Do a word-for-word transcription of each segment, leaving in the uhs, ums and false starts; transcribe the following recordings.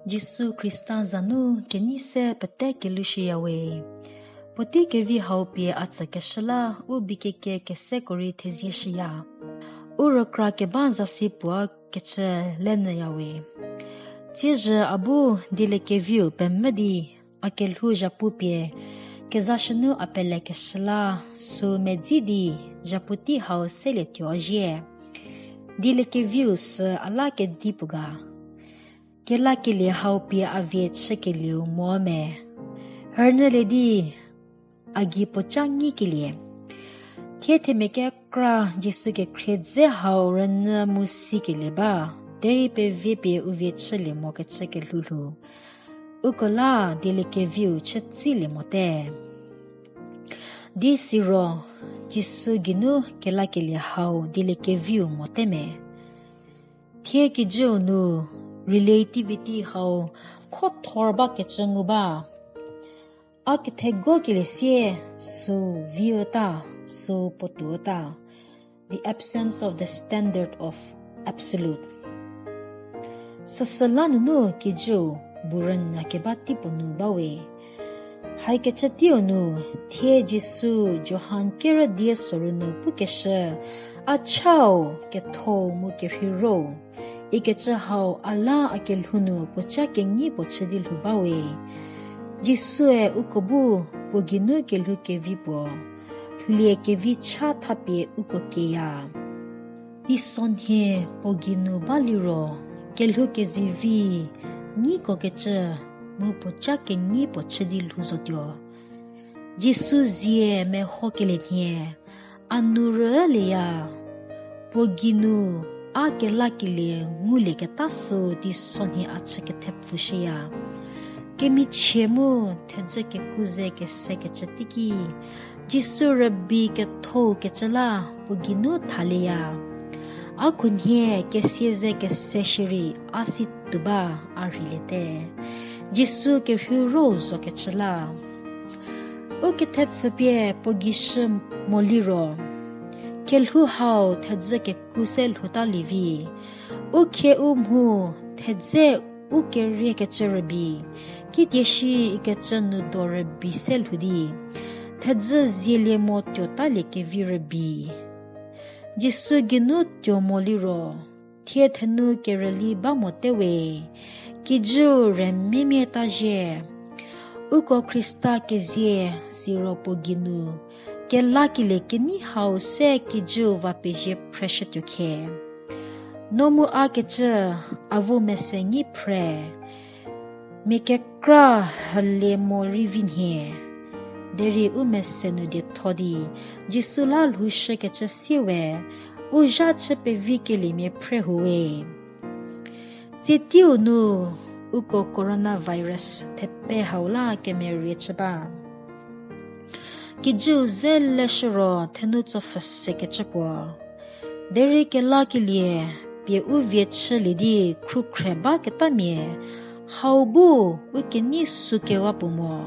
Jisu Khrista za nu kenei se pete kelushüyawe. Puotei kevi hau pie a tsükeshü la u B K K keseko rei thezieshüya. U rükra keba zasi puo kecü lenyüyawe. Tsiezhü a bu dieliekeviu pemvü di a kelhou zhapu pie kezashü nu a pelekeshü la sü medzi di zhapu tei hau selietuo zie. Dieliekeviu sü a la kedipuo ga. Kelakelie hau pie a vie chükelieu mo me. Rünyülie di a gei puoca ngikelie. Thie themia kekra Jisu kekhrie dze hau rünyü mu sikelie ba, derei pevie pie u vie chülie mokecü kelhou lhou. Uko la dieliekeviu chütsilie mote. Di siro, Jisu geinu kelakelie hau dieliekeviu mote me. Thie kijüu nu relativity hau khothor bakecü ngu ba. A kethegokelie sie sü viuta, sü puotuota. The absence of the standard of absolute. Süsüla nunu kijüu bu rünyakeba teipuo nu bawe. Haikecü teiu nu, thie Jisu Johan kerü die soru nu pukeshü, a chau, kethou mu kerheiro ikecü hau a la a kelhou nu puoca kenyi puo chü di lhou bawe. Jisue uko bu puo geinu kelhou kevi puo, lhoulie kevi cha thapie uko kieya. Teisonhie puo geinu baliro, kelhou kezivi nyiko kecü mu puoca kenyi puo chü di lhou zotuo. Jisu zie mehokelie nhie, a nu rülieya, puo geinu a kelakelie ngulieketa sü teisonhie a chü kethepfüshüya. Kemichie mu thedzü keku ze kesekecü teiki, Jisu rübei kethou kecü la puo geinu thalieya. A khunhie kesia ze kese shierei a si tuo ba a rheiliete. Jisu kerheiro zokecü la. U kethepfü pie puo gei shü mo liro, kelhou hau thedzü keku se lhouta lievi. U khie u mhu thedze u keriekecü rübei, kitie shi ikecü nu do rübei se lhou di, thedzü zielie mo tuotalie kevi rübei. Jisu geinu tuo mo liro, thie thenu kerüli ba mote we, kijüu rümiemiata zhie. Uko Khrista kezie siro puo geinu kelakelie kenei hau se kijüu va pezie phreshütuo khie. No mu a kecü, a vo mese nyi phre. Mia kekra hülie mo rei vi nhie. Derei u mese nu dietho di, Jisu la lhoushükecü sie we, u zha chü pevikeliemia phre huwe. Tsie teiu nu, uko coronavirus thepe hau la kemerie chü ba. Kijüu ze leshü ro thenu tsopfhü sekecü puo. Derei kelakelie pie u vie chülie di khrükhre baketamia, hau bu u kenei sükewa puo mo.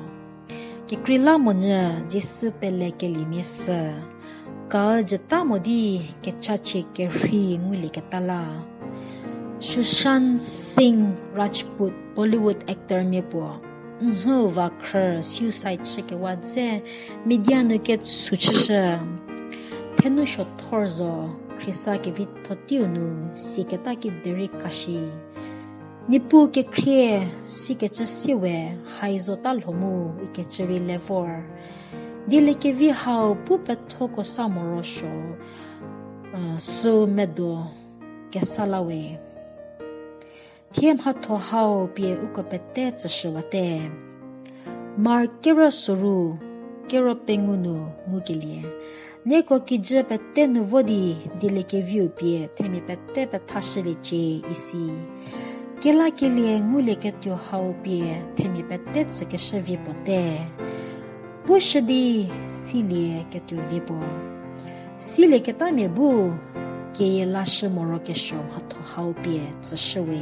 Kekreilamonyü Jisu pelekeliemia sü, ka jüta mo di kechachie kerhei ngulieketa la. Sushant Singh Rajput, Bollywood actormia puo, nhü va khrü suicide chükewa dze media nu ketshu chüshü. Thenu suothor zo, Khrista kevitho teiu nu siketa ki derei kashi. Niepuu kekhrie sikecü sie we, hai zota lho mu ikecü rei le vor. Dieliekevi hau pu pethoko sa morosuo, sü medo kesa la we. Thie mhatho hau pie uko pete tsüshüwate. Mark kerü soru, kerü pengou nu ngukelie, nieko kijü pete nu vo di dieliekeviu pie themia pete pethashüliecie isi. Kelakelie ngulieketuo hau pie themia pete tsükeshü vie puote. Pushü di silieketuo vie puo. Silieketamia bu keyie lashü morokesuo mhatho hau pie tsüshüwe.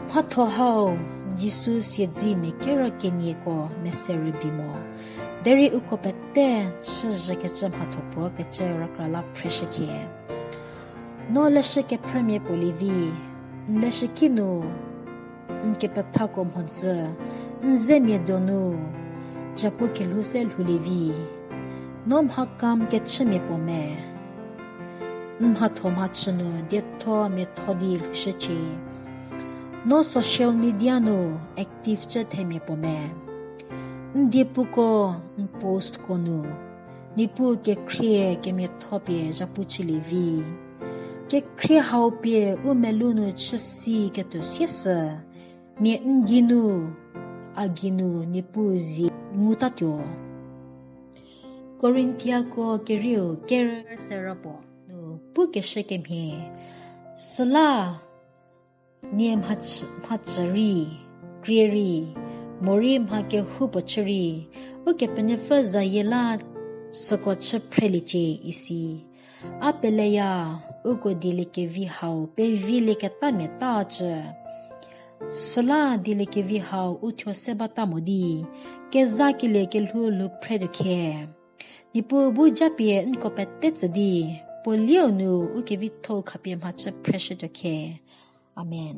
Mhatho hau, Jisu siedzemia kerü kenieko mese rübei mo. Derei uko pete chüzhükecü mhatho puo kecü rükra la phreshükhie. No leshü kephrümia puo lievi, n leshüki nu n kepethako mhodzü, n zemia donu, zhapu kelhou se lhoulie vi. No mha kam kechümia puo me. N mhatho mhachü nu dietho miatho di lhoushücie. No social media nu active chü themia puo me. N diepuko n postko nu, Niepuu kekhrie kemiatho pie zhapu chülie vi. Kekhrie hau pie u melou nu chü si ketuo siesü, mia n geinu, a geinu Niepuu zie ngutatuo. Korintiako kerieu kerü serapuo nu pukeshü kemhie, süla nie mhachü, mhachü rei, krie rei, morei mha kehoupuo chü rei, Ukepenuopfü zayie la süko chü phreliecie isi. A peleya, uko dieliekevi hau pevilieketamia ta cü. Süla dieliekevi hau uthuo se bata mo di, kezakelie kelhou lhou phretuo khe. Niepuu bu japie nko pete tsü di, puo lieu nu ukevitho khapie mhachü phreshütuo khe. Amen.